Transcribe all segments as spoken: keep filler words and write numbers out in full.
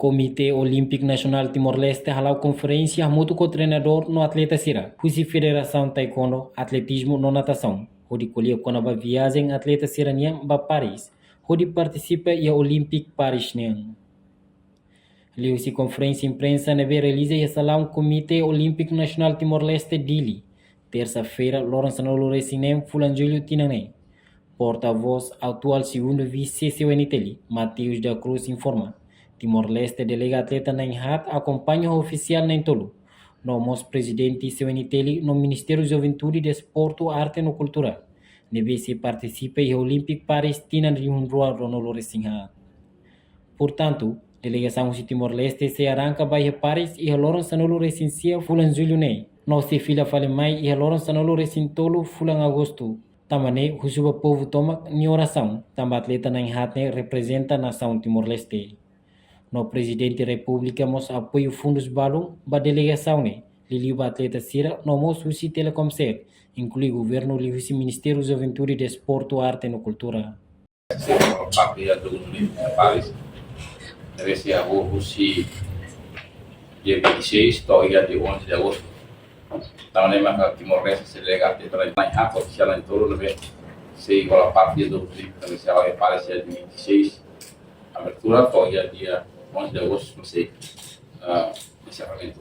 Komité Olímpiku Nasionál Timor-Leste hala'o konferénsia hamutuk ho treinadór no atleta sira husi Federasaun Taekwondo, Atletizmu no Natasaun, hodi ko'alia kona-ba viajen atleta sira-nian ba Paris, hodi partisipa iha Olímpiku Paris nian. Liuhusi konferénsia imprensa ne'ebé realiza iha salaun Komité Olímpiku Nasionál Timor-Leste, Dili, tersa-feira, loron sanulu-resin-neen fulan Jullu tinan ne'e, portavós atuál segundu vise C C W N T L, Mateus da Cruz, informa, Timor-Leste delega atleta na'in-haat, akompaña ho ofisiál na'in-tolu, no mós prezidente C C W N T L no Ministériu Juventude, Desportu, Arte no Kultura, ne'ebé sei partisipa iha Olímpiku Paris tinan rihun rua ruanulu-resin-haat. Portantu, delegasaun husi Timor-Leste sei arranka ba iha Paris iha loron sanulu-resin-sia fulan Jullu ne'e, no sei fila fali mai iha loron sanulu-resin-tolu fulan Agostu. Tanba ne'e, husu ba povu tomak nia orasaun, tanba atleta na'in-haat ne'e reprezenta nasaun Timor-Leste. No Prezidente Repúblika mós apoiu fundus balun ba delegasaun ne'e, liuliu ba atleta sira, no mós husi Telkomsel, inklui governu liuhusi Ministériu Juventude, Desportu, Arte no Kultura. Papia do Paris, deve ser a husi dia vinte e seis, to'o iha dia onze de agosto. Tanba ne'e maka Timor-Leste sei delega atleta na'in-haat, ofisiál na'in-tolu, ne'ebé sei hola parte do Olímpiku, ne'ebé sei hala'o iha Paris iha dia vinte e seis, abertura, to'o iha dia onze de agosto, no sei, ah, encerramento.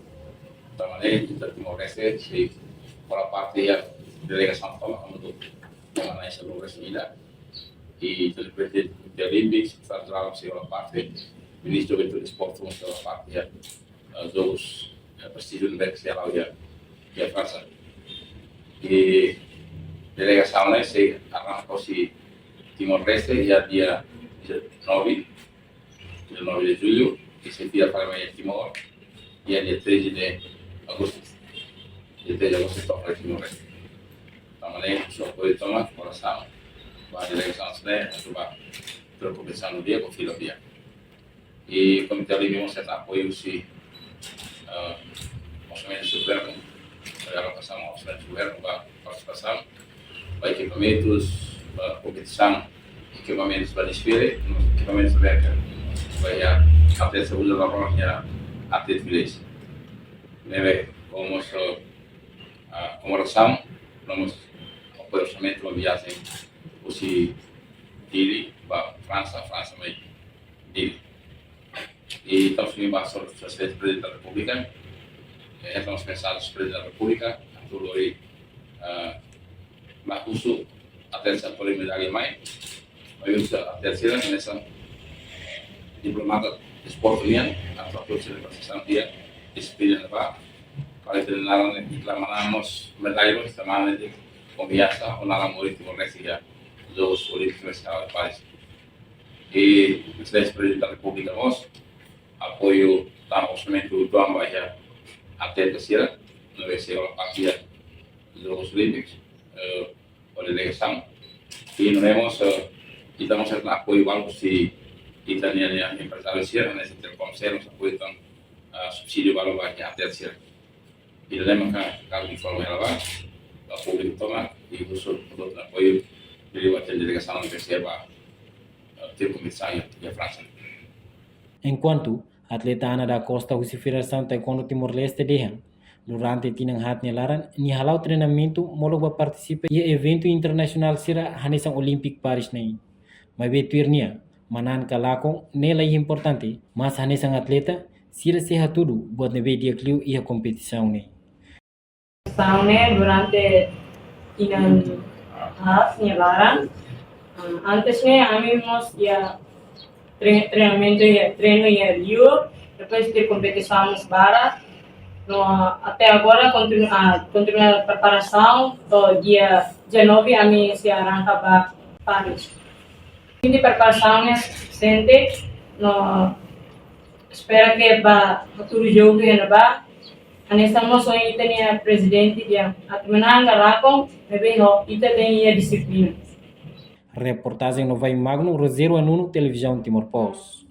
Tanba ne'e, ita Timor-Leste sei hola parte iha delegasaun tomak hamutuk ho na'in-sanulu-resin-ida. I tuir Prezidente Komité Olímpiku, Sekretáriu Jerál sei hola parte, Ministru Juventude, Desportu sei hola parte iha, eh, jogus, eh, prestíjiu ne'ebé sei hala'o iha, iha Fransa. I delegasaun ne'e sei arranka husi Timor-Leste iha dia dezanove, dia nove de julho, i sei fila fali mai iha Timor iha dia treze de agosto. Dia treze de agosto to'o fali Timor-Leste. Tanba ne'e, husu apoiu tomak, orasaun ba delegasaun sira-ne'e, atu ba tuir kompetisaun di'ak, ho fila di'ak. I Komité Olímpiku mós hetan apoiu husi, eh, orsamentu husi governu, eh, alokasaun orsamentu husi governu ba partisipasaun, ba ekipamentus, ba kompetisaun, ekipamentus ba desfile, ekipamentus ba, ba iha atleta uza ba iha Athlete Village. Ne'ebé, komu, ah, komemorasaun, no mós apoiu orsamentu ba viajen husi Dili ba Fransa, Fransa mai Dili. I entaun, husu ba Sua Exelénsia Prezidente da Repúblika, eh, entaun, husu mensajen Prezidente da Repúblika, atu lori, eh, ba husu atensaun, tolu medalla mai, maibé husu atensaun sira hanesan diplomata desportu nian, atu atu sira ba sasán di'ak, disiplina ba, para ita naran ne'e iklama mós medalla, ita naran ne'e konfiansa, ho naran moris Timor-Leste iha Jogus Olímpiku Nasionál Paris. I Sua Exelénsia Prezidente da Repúblika mós apoiu tan orsamentu doan ba iha atleta sira, no sei hola parte iha Jogus Olímpiku, eh, ho delegasaun. I no mós, eh, ita mós hetan apoiu balu husi ita-nia, nia emprezáriu sira, hanesan Telkomsel, mós apoiu tan, eh, subsídiu balu ba iha atleta sira. Ida-ne'e maka ha'u informa hela ba, ba públiku tomak, i husu hotu-hotu apoiu, liuliu ba delegasaun ne'ebé sei ba, eh, tuir kompetisaun iha, iha Fransa. Enkuantu, atleta Ana da Costa husi Federasaun Taekwondo Timor-Leste dehan, durante tinan haat nia laran, nia hala'o treinamentu molok ba partisipa iha eventu internasionál sira hanesan Olímpiku Paris ne'e. Maibé tuir nia, manán ka lakon ne'e la iha importante, mas hanesan atleta, sira sei hatudu buat ne'ebé di'ak liu iha kompetisaun ne'e. Kompetisaun ne'e durante tinan haat nia laran. Ah, antes ne'e ami mós iha tre-, treinamentu iha, treinu iha liur, depois iha kompetisaun mós barak. No até agora kontinu-, ah, kontinua preparasaun, to'o dia dezanove ami sei arranka ba Paris. Sente preparasaun ne'e sente, no espera ke ba futuru jogu iha ne'ebá, hanesan mós ohin ita-nia prezidente dehan, atu manán ka lakon, maibé ho ita tenke iha dixiplina. Reportajen Novai Magno, Rogério Anuno, Televizaun Timor Post.